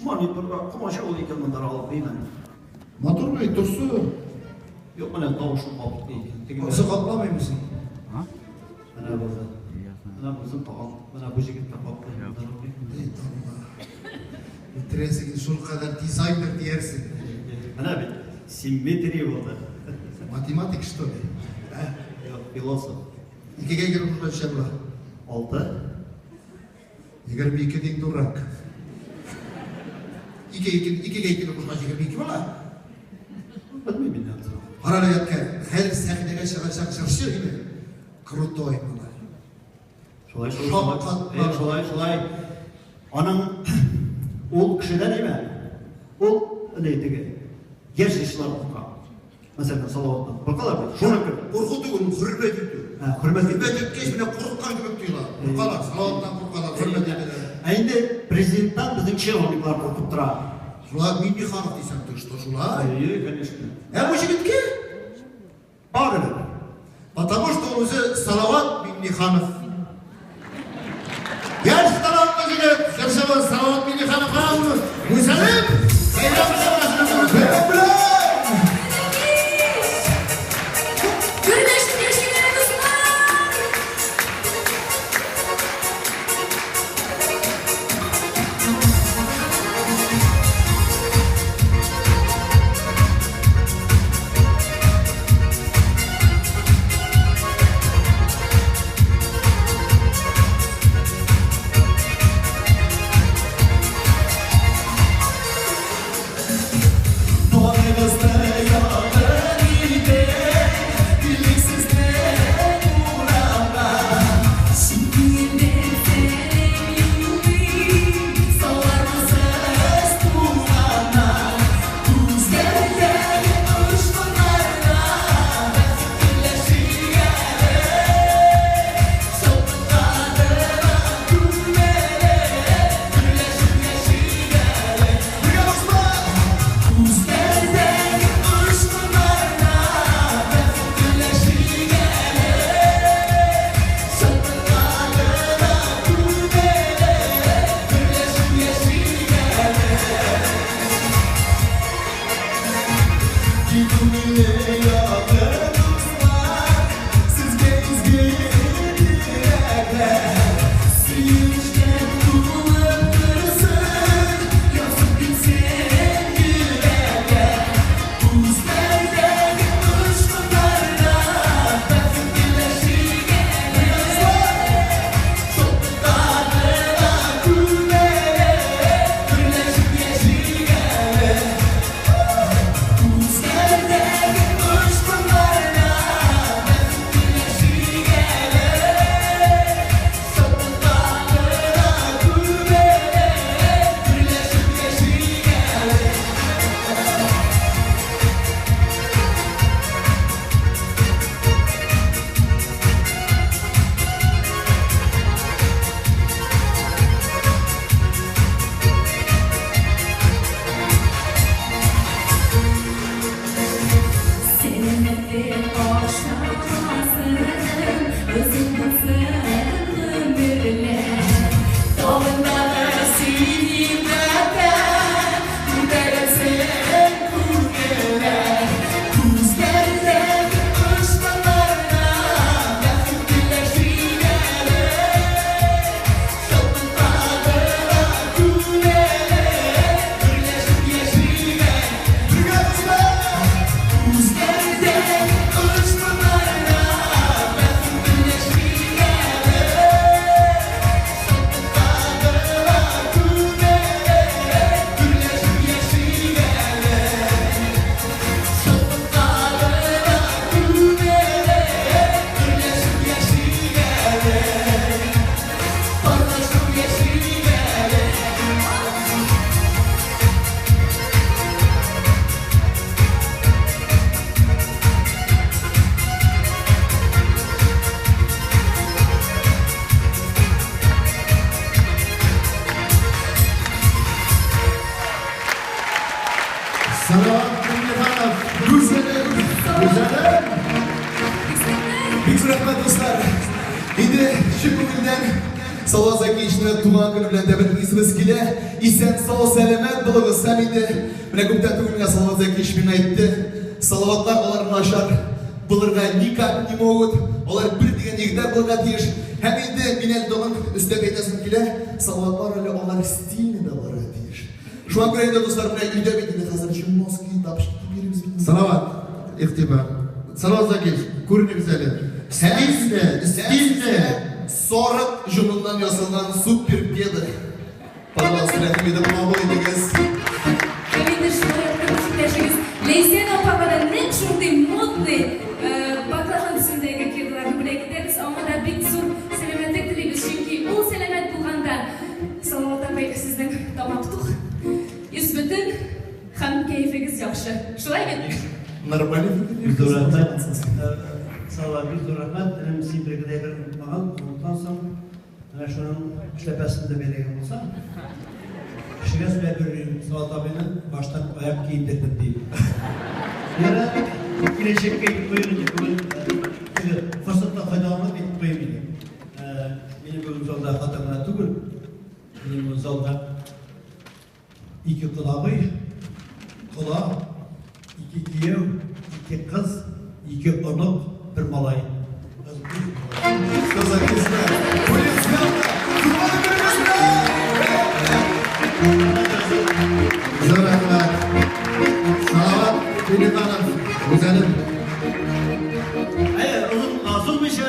Мониторга комачаулый икән монда алып димән. Матур бит, торсын. Юк, менә тавышын каплый икән. Тегендә. Ансы капламыймы соң? Менә булды. Менә булсын тагын. Менә бу җегет тә каплый. Эй, Алла. Үтерәсең, шулкадәр дизайнер диярсең. Менә бит симметрия булды. Математик, что ли? Ә? Юк, философ. Икегә егерме ничә була? Алты. 22 дин дурак. Ике, ике, икегә икене кушкач 22 була. Белмим мин аны. Кара әле, ядкәр, хәзер сәхнәгә чыгачак җырчы иде. Крутой малай. Шулай, шулай, шулай. Шаккатма. Э, шулай, шулай. Аның ул кешедән әйме? Ул ни теге яшь җырчылар курка. Мәсәлән, Салаваттан. Куркалар бит. Шуның кебек. Курку түгел, ул хөрмәт итү. Ә, хөрмәт итү. Хөрмәт иткәч, менә курыккан кебек тоела. Куркалар, Салаваттан куркалар, хөрмәт итәләр. Ә инде президенттан безнең чиновниклар куркып тора. Шулай Миңнеханов дисәң, ты что, шулай? Әйе, конечно. Ә бу җегеткә? Барыбер. Потому что ул үзе Салават Миңнеханов. Яшь талантлы җегет, җырчыбыз Салават Миңнехановка Гүзәлем бәйрәм белән! Бәйрәм белән! Гөрләшеп яшиләр, дуслар! Туганыгызны якын итеп, Билгесездән урамга. Чын күңелдән сәлам юллыйм, Саулармысыз, туганнар? Күзләрдәге очкыннарга Бәхет теләшик әле. Шатлыкка тыра күмелеп, Гөрләшеп яшик әле. Бергә дуслар! Күзләрдәге очкыннарга Бәхет теләшик әле. Шатлыкка тыра күмелеп, Гөрләшеп яшик әле. Киң күңелле якын дуслар, Сезгә изге теләкләр. Сөенечтән тулып торсын, Язып килсен йөрәкләр. Күзләрдәге очкыннарга Бәхет теләшик әле. Шатлыкка тыра күмелеп, Гөрләшеп яшик әле. Күзләрдәге очкыннарга Бәхет теләшик әле. Шатлыкка тыра күмелеп, Гөрләшеп яшик әле. Сәламәтлек ашамасын, озын булсын гомерләр. Табындагы сый-нигъмәттән күтәрелсен күңелләр. Күзләрдәге очкыннарга бәхет теләшик әле. Шатлыкка тыра күмелеп, гөрләшеп яшик әле. Бергә дуслар! Күзләрдәге очкыннарга бәхет теләшик әле. Шатлыкка тыра күмелеп, гөрләшеп яшик әле. Шатлыкка тыра күмелеп, гөрләшеп яшик әле. Парлашып яшик әле. Салават Миңнеханов, Гүзәлем, Гүзәлем! Бик зур рәхмәт, дуслар. Инде чын күңелдән Салават Зәкиевичны туган көне белән тәбриклисебез килә. Исән сау, сәламәт булыгыз. Һәм инде менә күптән түгел генә Салават Зәкиевич миңа әйтте, Салаватлар алар начар булырга никак не могут. Алар бер дигән егетләр булырга тиеш. Һәм инде мин әле тагын өстәп әйтәсем килә, Салаватлар әле алар стильный да булырга тиеш. Шуңа күрә инде, дуслар, менә өйдә бит инде хәзер носки, тапочки киеп йөрибез бит. Салават, игътибар. Салават Закиевич, күренегез әле. Стильно, стильно. Сарык җоныннан ясалган супер кеды. Пожалуйста, рәхим итеп кабул итегез. Һәм инде шулай ук тормыш иптәшегез Ләйсән апага да нәкъ шундый модный баклажан төсендәге кедларны бүләк итәбез. Аңа да бик зур сәламәтлек телибез, чөнки ул сәламәт булганда, Салават абый, сезнең тамак тук, йөз бөтен һәм кәефегез яхшы. Шулай бит? Нормальный фикер. Бик зур рәхмәт. Салават, бик зур рәхмәт. Энем, син бер генә әйбер онытмаган. Оныткансың. Менә шуның эшләпәсен дә бәйләгән булсаң, кешегә сөйләп йөрим, Салават абыйны баштан аяк киендердем дип. Ярар, киләчәккә әйтеп куйыйм инде, бүген теге форсаттан файдаланып әйтеп куйыйм инде. Минем бүген залда хатын гына түгел, минем бүген залда ике кодагый, кода, ике кияү, ике кыз, ике онык, бер малай. Туган көнегез белән!